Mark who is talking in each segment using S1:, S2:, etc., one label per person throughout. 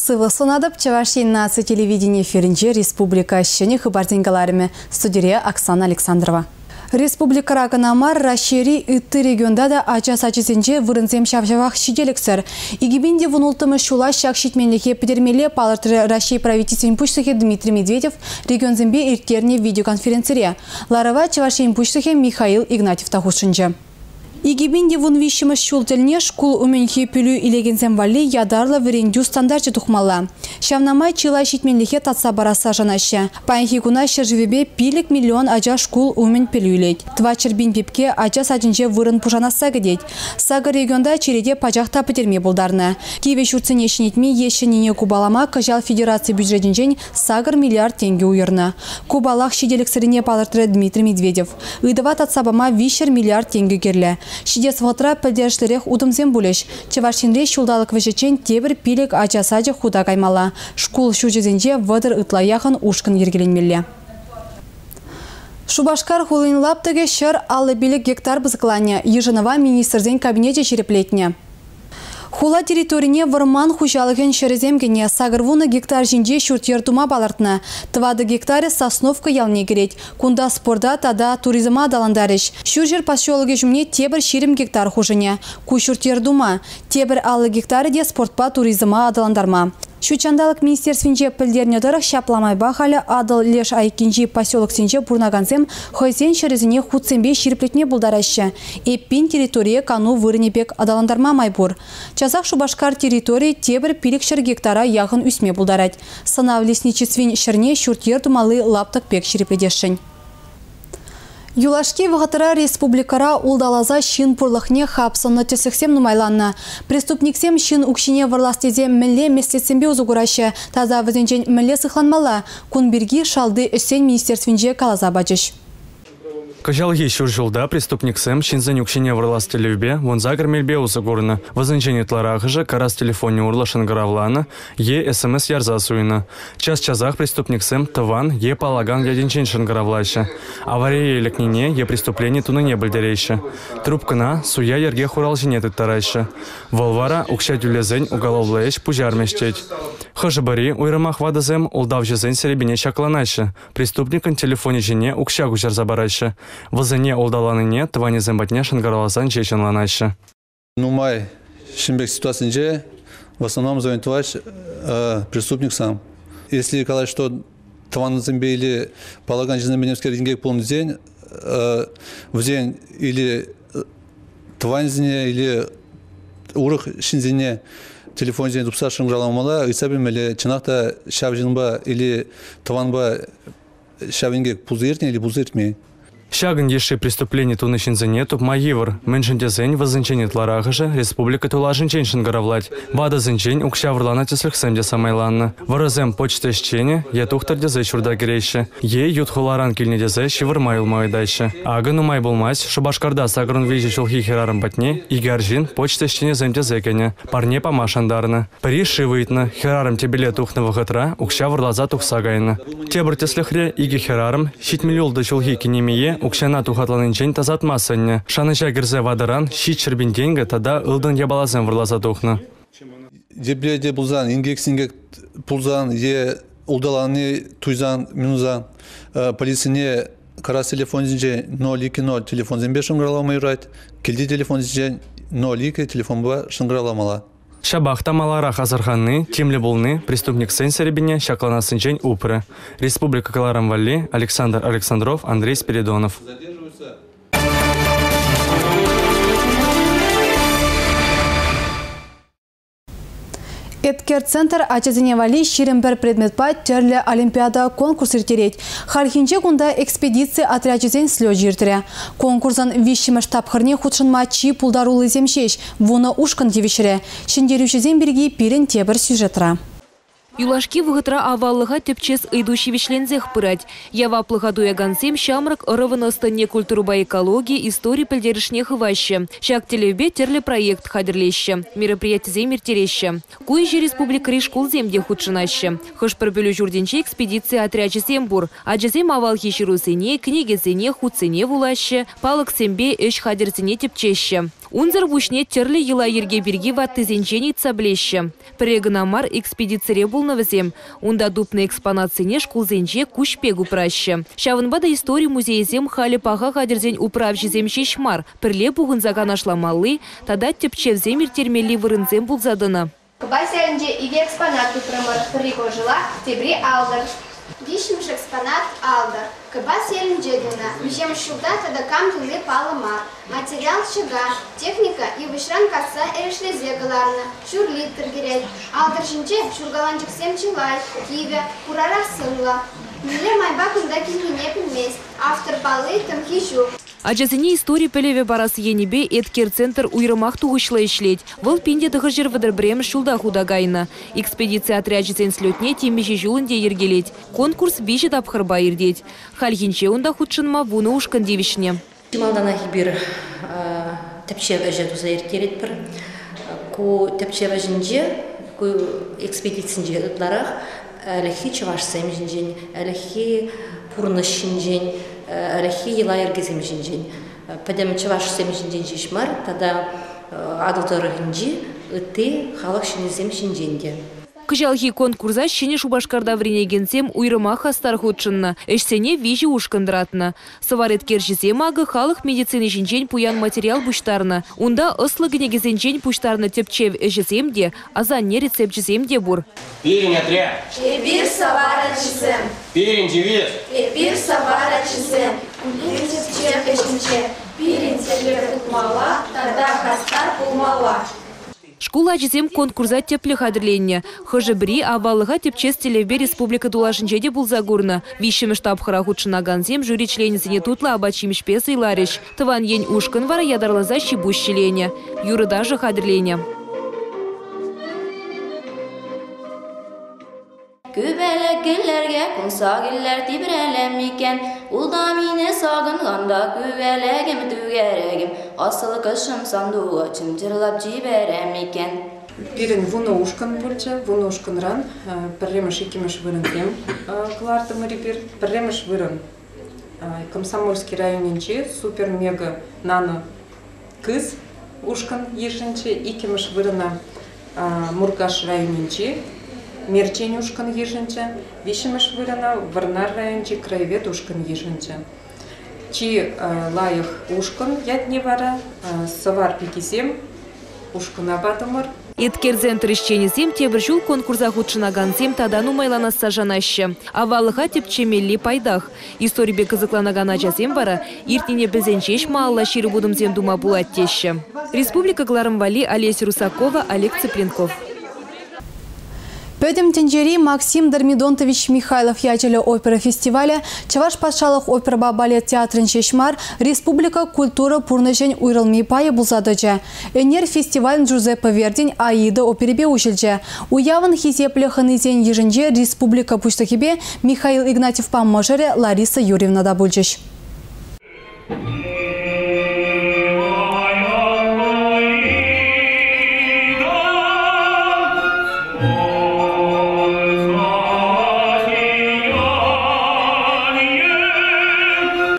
S1: Сывлӑх сунатӑп. Чӑваш Ен наци телевидени эфирӗнче республика ҫӗнӗ хыпарсен кӑларӑмӗ. Студире Оксана Александрова. Республикӑра кӑна мар, Раҫҫейри ытти регионта та ача сачӗсенче вырӑнсем ҫав-ҫавах ҫителӗксӗр. 2016 ҫула ҫак ҫитменлӗхе пӗтермелле палӑртрӗ Раҫҫей Правительствин пуҫлӑхӗ Дмитрий Медведев регионсемпе ирттернӗ видеоконференцире. Ларӑва Чӑваш Ен Пуҫлӑхӗ Михаил Игнатьев та хутшӑнчӗ. 2013 ҫул тӗлне шкул умӗнхи пӗлӳ илекенсем валли ятарлӑ вӗрентӳ стандарчӗ тухмалла. Ҫавна май чылай ҫитменлӗхе татса парасса шанаҫҫӗ. Паянхи куна ҫӗршывӗпе 5 миллион ача шкул умӗн пӗлӳ илет. 400 пин пепке ача садӗнче вырӑн пушанасса кӗтет. Сакӑр регионта черете пачах та пӗтерме пултарнӑ. Кивӗ ҫуртсене ҫӗнетме е ҫӗннине купалама кӑҫал федераци бюджетӗнчен 8 миллиард тенкӗ уйӑрнӑ. Ку паллах ҫителӗксӗррине палӑртрӗ Дмитрий Медведев. Ыйтӑва татса пама 300 миллиард тенкӗ кирлӗ. Ҫитес вӑхӑтра пӗлтерӗшлӗрех утӑмсем пулӗҫ. Чӑваш Енре ҫулталӑк вӗҫӗччен тепӗр 5 ача сачӗ хута каймалла. Шкул ҫурчӗсенче 30 ытла яхӑн ушкӑн йӗркеленмелле. Шупашкар хулин лаптӑкӗ 155 гектар пысӑкланнӑ. Йышӑнӑва министрсен кабинечӗ ҫирӗплетнӗ. Хула территорине вӑрман хуҫалӑхӗн ҫӗрӗсем кӗнӗ. 80 гектар ҫинче ҫурт-йӗр тума палӑртнӑ. 4 гектарӗ Сосновка ялне кӗрет. Кунта спорта тата туризма аталантарӗҫ. Ҫурҫӗр поселокӗ ҫумне тепӗр 20 гектар хушӑнӗ. Ку ҫурт-йӗр тума. Тепӗр 50 гектарӗ те спортпа туризма аталантарма. Ҫут ҫанталӑк министерствинче пӗлтернӗ тӑрӑх ҫапла майпа халӗ Атӑл леш айккинчи поселоксенче пурӑнакансем хӑйсен ҫӗрӗсене хутсемпе ҫирӗплетме пултараҫҫӗ. Эппин территорие кану вырӑнӗ пек аталантарма май пур. Часах Шупашкар территорийӗ тепӗр 500 гектара яхӑн ӳсме пултарать. Сӑнав лесничествин ҫӗрне ҫурт-йӗр тумалли лаптӑк пек ҫирӗплетесшӗн. Юлашки вӑхӑтра республикӑра улталаса ҫын пурлӑхне хапсӑннӑ тӗслӗхсем нумайланнӑ. Преступниксем ҫын укҫине вӑрлас тесе мӗнле меслетсемпе усӑ кураҫҫӗ тата вӗсенчен мӗнле сыхланмалла? Кун пирки шалти ӗҫсен министерствинче каласа пачӗҫ.
S2: Кӑҫалхи ҫур ҫулта преступниксем ҫынсен укҫине вӑрлас тӗллевпе 18 мелпе усӑ курнӑ. Вӗсенчен ытларахӑшӗ карас телефонӗ урлӑ шӑнкӑравланӑ е СМС ярса суйнӑ. Час-часах преступниксем тӑван е паллакан ятӗнчен шӑнкӑравлаҫҫӗ. Аварие лекнине е преступлени тунине пӗлтереҫҫӗ. Трубкӑна суя йӗрке хуралҫине тыттараҫҫӗ. Вӑл вара укҫа тӳлесен уголовлӑ ӗҫ пуҫармӗҫ тет. Хӑшӗ-пӗри, уйрӑмах ватӑсем, ултавҫӑсен серепине ҫакланаҫҫӗ. Преступникӑн телефонӗ ҫине укҫа куҫарса параҫҫӗ. Вӗсене улталанине тӑванӗсем патне шӑнкӑравласан ҫеҫ ӑнланаҫҫӗ.
S3: Нумай ҫын пек ситуацинче в основном звонит тӑваҫ преступник сам. Если калать, что тӑванӗсемпе или паллакан ҫынсемпе темскер инкек пулнӑ тесен, вӗсен или тӑванӗсене или урӑх ҫынсене телефонсене тупса шӑнкӑравламалла, ыйтса пӗлмелле, чӑнах та ҫав ҫынпа или тӑванпа ҫав инкек пулса иртнӗ или пулса иртмен.
S2: Ҫакӑн йышши преступлени тунӑ ҫынсене тупма йывӑр. Мӗншӗн тесен вӗсенчен ытларахӑшӗ республика тулашӗнчен шӑнкӑравлать. Ватӑсенчен укҫа вӑрланӑ тӗслӗхсем те самайланнӑ. Вӑрӑсем почта ӗҫченӗ е тухтӑр тесе ҫурта кӗреҫҫӗ, е ют хуларан килнӗ тесе ҫывӑрма юлма ыйтаҫҫӗ. Акӑ нумай пулмасть Шупашкарта 83 ҫулхи хӗрарӑм патне икӗ арҫын почта ӗҫченӗсем тесе кӗнӗ, парне пама шантарнӑ. Пӗри шыв ыйтнӑ, хӗрарӑм тӗпеле тухнӑ вӑхӑтра укҫа вӑрласа тухса кайнӑ. Тепӗр тӗслӗхре икӗ хӗрарӑм 76 ҫулхи кинемее укҫана тухатланинчен тасатма сӗннӗ. Шанӑҫа кӗрсе ватӑран 700 пин тенкӗ тата ылтӑн япаласем вӑрласа тухнӑ.
S3: Епле те пулсан, инкек-синкек пулсан е улталани туйсан, минусан полицине карас телефонсенче 020 телефонсемпе шӑнкӑравлама юрать, килти телефонсенче 02 телефонпа шӑнкӑравламалла.
S2: Ҫапах та маларах асӑрханни, тимлӗ пулни преступниксен серепине ҫакланассинчен упрӗ. Республика кӑларӑм валли Александр Александров, Андрей Спиридонов.
S1: Эткер центр ачасене валли 21 предметпа тӗрлӗ олимпиада конкурс ирттерет. Хальхинче кунта экспедици отрячӗсен слёчӗ иртрӗ. Конкурсӑн 3-мӗш тапхӑрне хутшӑнма чи пултаруллисем ҫеҫ вунӑ ушкӑн тивӗҫрӗ. Ҫӗнтерӳҫӗсем пирки пирӗн тепӗр сюжетра.
S4: Юлашки вӑхӑтра аваллӑха тӗпчес ыйту ҫивӗчленсех пырать. Яваплӑха туякансем ҫамрӑк ӑрӑвӑн ӑс-тӑнне культурӑпа экологи, истори пӗлтерӗшне хываҫҫӗ. Ҫак тӗллевпе тӗрлӗ проект хатӗрлеҫҫӗ, мероприятисем ирттереҫҫӗ. Ку ӗҫе республикӑри шкулсем те хутшӑнаҫҫӗ. Хӑш-пӗр пӗлӳ ҫуртӗнче экспедици отрячӗсем пур. Ачасем авалхи ҫырусене, кӗнекесене, хутсене вулаҫҫӗ, палӑксемпе ӗҫ хатӗрсене тӗпчеҫҫӗ. Унсӑр пуҫне тӗрлӗ йӑла-йӗрке пирки ваттисенчен ыйтса пӗлеҫҫӗ. Пӗрре кӑна мар экспедицире пулнӑ вӗсем. Унта тупнӑ экспонатсене шкулсенче куҫ пек упраҫҫӗ. Ҫавӑнпа та истори музейӗсем халӗ паха хатӗрсен управҫисем ҫеҫ мар, пӗрле пухӑнса канашламалли тата тӗпчевсем ирттермелли вырӑнсем пулса тӑнӑ.
S5: Кӑпас ялӗнче икӗ экспонат тупрӑмӑр. Пӗри кожӑла, тепри алтӑр. Виҫҫӗмӗш экспонат алтӑр. Кӑпас ялӗнче тунӑ. Миҫемӗш ҫулта тата кам туни паллӑ мар. Материал ҫӑка, техника йывӑҫран касса эрешлесе кӑларнӑ, ҫур литр кӗрет. Алтӑр ҫинче ҫуркаланчӑксем чылай, кивӗ, хурарах сӑнлӑ. Мӗнле майпа кунта килнине пӗлмест. Автор палли тӑмхи ҫук.
S4: Ачасене истори пӗлӗвӗ парас енӗпе Эткер центр уйрӑмах тухӑҫлӑ ӗҫлет. Вӑл 1931 ҫулта хута кайнӑ. Экспедици отрячӗсен слетне темиҫе ҫул ӗнтӗ йӗркелет. Конкурс виҫӗ тапхӑрпа иртет. Хальхинче унта хутшӑнма вунӑ ушкӑн тивӗҫнӗ.
S6: Чи малтанах эпир тӗпчев ӗҫӗ туса ирттеретпӗр. Ку тӗпчев ӗҫӗнче, ку экспедицинче ытларах ӗлӗкхи чӑвашсем ҫинчен, ӗлӗкхи пурнӑҫ ҫинчен, ӗлӗкхи йӑла-йӗркесем ҫинчен, пӗтӗм чӑвашсем ҫинчен ҫеҫ мар, тата Атӑл тӑрӑхӗнчи ытти халӑх ҫыннисем ҫинчен те.
S4: Кӑҫалхи конкурса Ҫӗнӗ Шупашкарта вӗренекенсем уйрӑмах хастар хутшӑннӑ. Ӗҫсене виҫӗ ушкӑн тӑратнӑ. Сӑвар еткерҫисем акӑ халӑх медицини ҫинчен пуян материал пуҫтарнӑ. Унта ӑслӑ кӗнекесенчен пуҫтарнӑ тӗпчев ӗҫӗсем те, асанне рецепчӗсем те пур.
S7: Пирӗн отряд.
S8: Эпир сӑвар ачисем.
S7: Пирӗн девиз.
S8: Эпир сӑвар ачисем. Пирӗн тӗпчев ӗҫӗнче пирӗн тӗллев тупмалла тата хастар пулмалла.
S4: Шкул ачисем конкурса тӗплӗ хатӗрленнӗ. Хӑшӗ-пӗри аваллӑха тӗпчес тӗллевпе республика тулашӗнче те пулса курнӑ. Виҫҫӗмӗш тапхӑра хутшӑнакансем жюри членӗсене тутлӑ апат-ҫимӗҫпе сӑйларӗҫ. Тӑван ен ушкӑн вара ятарласа ҫи-пуҫ ҫӗленӗ, юрӑ-ташӑ хатӗрленӗ.
S9: Күбәләк гөлләргә кунса гөлләр тибрәлә микән? Ул да мине сагынганда күбәләгем түгәрәгем, асыл кошым сандугачым җырлап җибәрә микән?
S10: Пирӗн вунӑ ушкӑн пулчӗ. Вунӑ ушкӑнран пӗрремӗш, иккӗмӗш вырӑнсем кӑлартӑмӑр эпир. Пӗрремӗш вырӑн Комсомольски районӗнчи супер-мега нано кыз ушкӑн йышӑнчӗ. Иккӗмӗш вырӑна Муркаш районӗнчи Мерчен ушкӑн йышӑнчӗ. Виҫҫӗмӗш вырӑна Вӑрнар районӗнчи Краевед ушкӑн йышӑнчӗ. Чи лайӑх ушкӑн ятне вара Сӑвар пикисем ушкӑна патӑмӑр.
S4: Еткер центр ӗҫченӗсем тепӗр ҫул конкурса хутшӑнакансем тата нумайланасса шанаҫҫӗ. Аваллӑха тӗпчемелли пайтах. Историпе кӑсӑкланакан ачасем вара иртнине пӗлсен ҫеҫ малалла ҫирӗп утӑмсем тума пулать теҫҫӗ. Республика кӑларӑм валли Олеся Русакова, Олег Цыпленков.
S1: Пӗтӗм тӗнчери Максим Дормидонтович Михайлов ячӗллӗ опера фестивалӗ Чӑваш патшалӑх оперӑпа балет театрӗн ҫеҫ мар, республика культура пурнӑҫӗн уйрӑлми пайӗ пулса тӑчӗ. Ӗнер фестиваль Джузеппе Вердин Аида оперипе уҫӑлчӗ. Уявӑн хисеплӗ хӑнисен йышӗнче республика Пуҫлӑхӗпе Михаил Игнатьевпа мӑшӑрӗ Лариса Юрьевна та пулчӗҫ.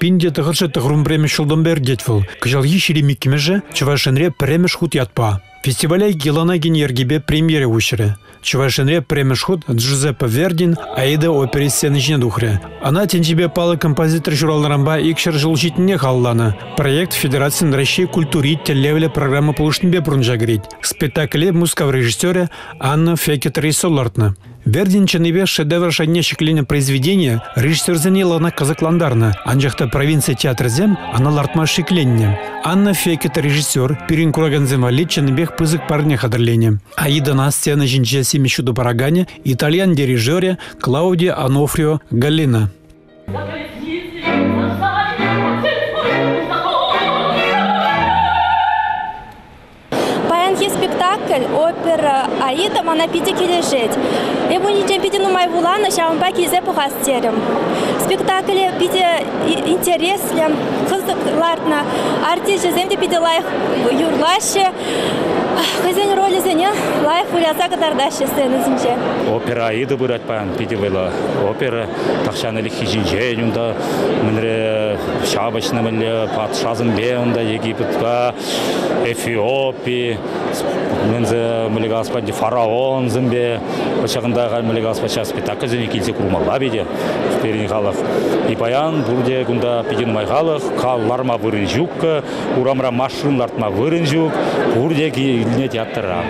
S11: Пинте тӑхӑршӗ тӑхӑрвун ҫултан пӗр тет вӑл. Кӑҫалхи ҫирӗм иккӗмӗшӗ Чӑваш Енре пӗрремӗш хут ятпа. Фестивале йӑлана кӗнӗ йӗркепе премьера уҫрӗ. Чӑваш Енре пӗрремӗш хут Джузеппе Вердин Аида опери сцени ҫине тухрӗ. Ӑна тӗнчипе паллӑ композитор ҫуралнӑранпа икҫӗр ҫул ҫитнине халалланӑ. Проект Федерацин Раҫҫей культури тӗллевлӗ программа пулӑшнипе пурнӑҫа кӗрет. Спектакле Мускав режиссерӗ Анна Фекет режиссер лартнӑ. Вердин чӑннипе шедевр шайне ҫӗкленӗ произведение режиссерсене яланах кӑсӑклантарнӑ, анчах та провинци театрӗсем ӑна лартма шикленнӗ. Анна Фекет режиссер пирӗн куракансем валли чӑннипех пысӑк парне хатӗрленӗ. Аидӑна сцена ҫинче симӗс ҫутӑ параканӗ итальян дирижерӗ Клаудио Анофрио Галлина.
S12: Паянхи спектакль, опера «Аида» мана питӗ килӗшет. Эп ун ҫинчен питӗ нумай вуланӑ, ҫавӑнпа килсе пӑхас терӗм. Спектакле питӗ интереслӗ, кӑсӑк лартнӑ. Артисчӗсем те питӗ лайӑх юрлаҫҫӗ. Хӑйсен ролӗсене лайӑх выляса кӑтартаҫҫӗ сценӑсенче.
S13: Опера Аида пырать паян питӗ вӑйлӑ. Опера тахҫан ӗлӗкхи ҫинчен унта мӗнре ҫапӑҫнӑ мӗнле патшасемпе унта Египетпа Эфиопи, мӗнсе мӗнле калас фараонсемпе ҫакӑнта халь мӗнле калас ҫав спектакльсене килсе курмалла питӗ пирӗн халӑх. И паян пурте кунта питӗ нумай халӑх, ларма вырӑн ҫуккӑ, урамра машин лартма вырӑн ҫук, пурте килнӗ театра.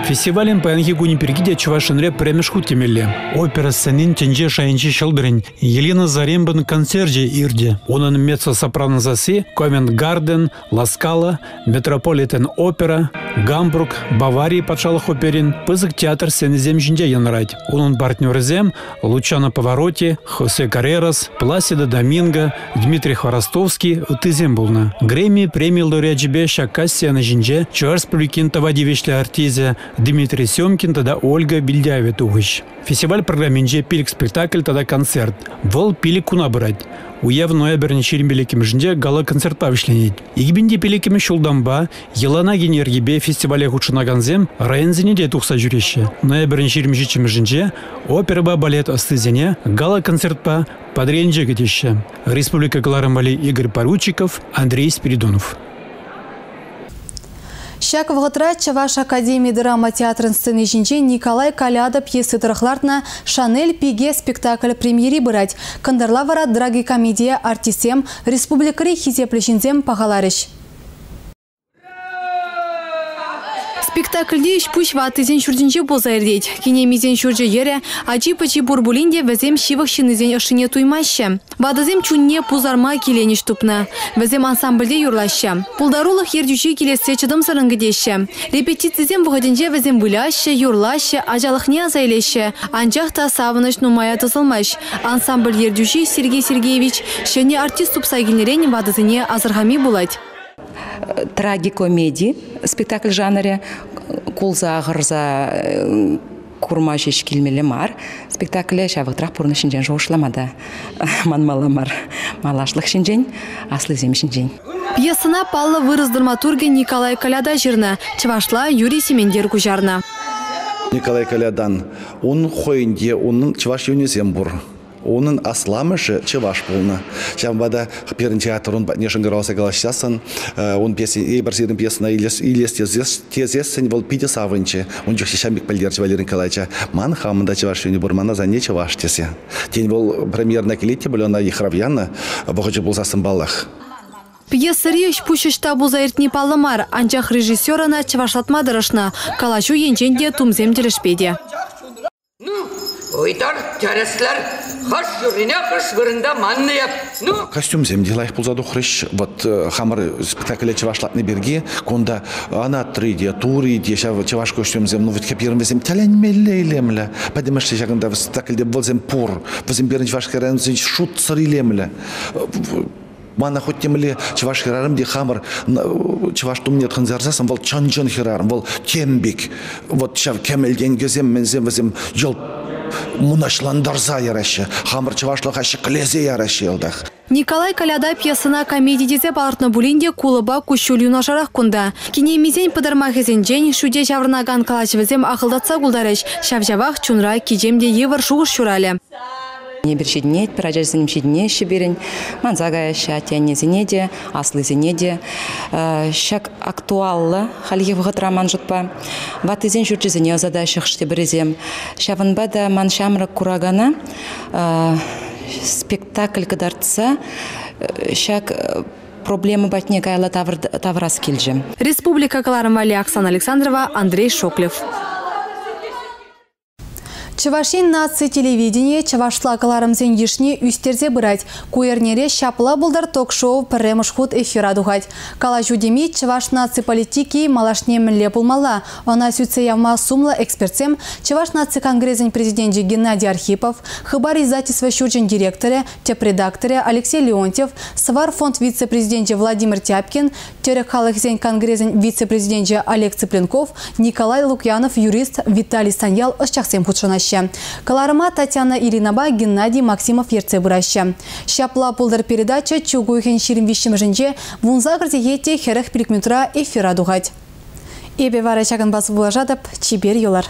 S11: Фестивалӗн паянхи кунӗ пирки те Чӑваш Енре пӗрремӗш хут темелле. Опера сценин тӗнче шайӗнчи ҫӑлтӑрӗн Елена Зарембӑн концерчӗ иртӗ. Унӑн меццо-сопрано сасси Ковент-Гарден, Ла Скала, Метрополитен опера, Гамбург, Бавари патшалӑх оперин пысӑк театр сценисем ҫинче янӑрать. Унӑн партнерӗсем Лучано Паваротти, Хосе Каррерас, Пласидо Доминго, Дмитрий Хворостовский ыттисем пулнӑ. Грэмми преми лауреачӗпе ҫак каҫ сцена ҫинче Чӑваш Республикин тава тивӗҫлӗ артисчӗ Дмитрий Семкин тата Ольга Вильдяева тухӗҫ. Фестиваль программинче пилӗк спектакль тата концерт. Вӑл пилӗк куна пырать. Уяв ноябрӗн 25-мӗшӗнче гала-концертпа вӗҫленет. 2005 ҫултанпа йӑлана кӗнӗ йӗркепе фестивале хутшӑнакансем районсене те тухса ҫӳреҫҫӗ. Ноябрӗн 27-мӗшӗнче оперӑпа балет ӑстисене гала-концертпа Патӑрьелӗнче кӗтеҫҫӗ. Республика кӑларӑм валли Игорь Поручиков, Андрей Спиридонов.
S1: Ҫак вӑхӑтра Чӑваш академи драма театрӗн сцени ҫинче Николай Каляда пьеси тӑрӑх лартнӑ «Шанель пике» спектакль премьери пырать. Кӑнтӑрла вара трагикомедие артистсем, республикӑри хисеплӗ ҫынсем пахаларӗҫ. Спектакльти ӗҫ-пуҫ ваттисен ҫуртӗнче пулса иртет. Кинемисен ҫурчӗ-йӗрӗ, ачи-пӑчи пур пулин те вӗсем ҫывӑх ҫыннисен ӑшшине туймаҫҫӗ. Ватӑсем чунне пусарма киленӗҫ тупнӑ. Вӗсем ансамбльте юрлаҫҫӗ. Пултарулӑх ертӳҫи килессе чӑтӑмсӑррӑн кӗтеҫҫӗ. Репетицисем вӑхӑтӗнче вӗсем выляҫҫӗ, юрлаҫҫӗ, ачалӑхне аса илеҫҫӗ. Анчах та савӑнӑҫ нумая тӑсӑлмасть. Ансамбль ертӳҫи Сергей Сергеевич ҫӗнӗ артист тупса килнӗрен ватӑсене асӑрхами пулать.
S14: Трагикомеди спектакль жанрӗ кулса ахӑрса курма ҫеҫ килмелле мар. Спектакле ҫав вӑхӑтрах пурнӑҫ ҫинчен шухӑшлама та манмалла мар. Малашлӑх ҫинчен, аслисем ҫинчен.
S1: Пьесӑна паллӑ вырӑс драматургӗ Николай Коляда ҫырнӑ, чӑвашла Юрий Сементер куҫарнӑ.
S15: Николай Колядан ун хӑйӗн те унӑн чӑваш юнӗсем пур. Унӑн асламӑшӗ чӑваш пулнӑ. Ҫавӑнпа та пирӗн театр ун патне шӑнкӑравласа калаҫсассӑн, ун пьеси, эпир сирӗн пьесӑна илес тесессӗн вӑл питӗ савӑнчӗ. Ун чухне ҫав пек пӗлтерчӗ Валерий Николаевича. Ман хамӑн та чӑваш юнӗ пур, ман асанне чӑваш тесе. Тен, вӑл премьерӑна килет те пуль, ӑна йыхрав янӑ, вӑхӑчӗ пулсассӑн паллах.
S1: Пьесӑри ӗҫ-пуҫ ӑҫта пулса иртни паллӑ мар, анчах режиссер ӑна чӑвашлатма тӑрӑшнӑ. Калаҫу енчен те, тумсем тӗлӗшпе те.
S16: Ну, ыйтар, тӗрӗслӗр. Хӑш юррине хӑш вырӑнта маннӑ эп. Ну.
S15: Костюмсем те лайӑх пулса тухрӗҫ. Вот хамӑр спектакле чӑвашлатни пирки кунта анатри те, тури те ҫав чӑваш костюмсем, ну вот пирӗн вӗсем тӗлӗнмелле илемлӗ. Пӗтӗмӗшле ҫакӑнта спектакльте вӗсем пур. Вӗсем пирӗн чӑваш хӗрарӑмсен шутсӑр илемлӗ. Мана хоть темле чӑваш хӗрарӑм те хамӑр чӑваш тумне тӑхӑнса вӑл чӑн-чӑн хӗрарӑм, вӑл тем пек. Вот ҫав кӗмӗл тенкӗсем, мӗнсем вӗсем йӑлт мӑнаҫлантарса яраҫҫӗ. Хамӑр чӑвашлӑха ҫӗклесе яраҫҫӗ йӑлтах.
S1: Николай Коляда пьесӑна комеди тесе палӑртнӑ пулин те кулӑпа куҫҫуль юнашарах кунта. Кинемисен пӑтӑрмахӗсенчен шӳте ҫаврӑнакан калаҫӑвӗсем ахӑлтатса култарӗҫ. Ҫав-ҫавах чунра кичем те йывӑр шухӑш ҫуралӗ.
S14: Эпир ҫитӗнетпӗр, ачасем ҫитӗнеҫҫӗ пирӗн. Манса каяҫҫӗ атте-аннесене те, аслисене те. Ҫак актуаллӑ хальхи вӑхӑтра ман шутпа. Ваттисен ҫурчӗсене ӑсатаҫҫӗ хӑш-тепӗрисем. Ҫавӑнпа та ман ҫамрӑк куракана спектакль кӑтартса ҫак проблема патне каялла тавӑрас килчӗ.
S1: Республика кӑларӑм валли Оксана Александрова, Андрей Шоклев. Чӑваш Ен наци телевиденийӗ чӑвашла кӑларӑмсен йышне ӳстерсе пырать. Ку эрнере «Ҫапла пултӑр» ток-шоу пӗрремӗш хут эфира тухать. Калаҫу теми чӑваш наци политики малашне мӗнле пулмалла. Ӑна сӳтсе явма сумлӑ экспертсем Чӑваш наци конгресӗн президенчӗ Геннадий Архипов, Хыпар издательство ҫурчӗн директорӗ, тӗп редакторӗ Алексей Леонтьев, Сӑвар фонд вице-президенчӗ Владимир Тяпкин, Тӗрӗк халӑхӗсен конгресӗн вице-президенчӗ Олег Цыпленков, Николай Лукьянов юрист Виталий Станьял ӑсчахсем хутшӑнаҫҫӗ. Кӑларӑма Татьяна Иринапа Геннадий Максимов ертсе пыраҫҫӗ. Ҫапла пултӑр передача чӳк уйӑхӗн 23-мӗшӗнче 18 сехет те 45 минутра эфира тухать. Эпӗ вара ҫакӑнпа сывпуллашатӑп, чипер юлар.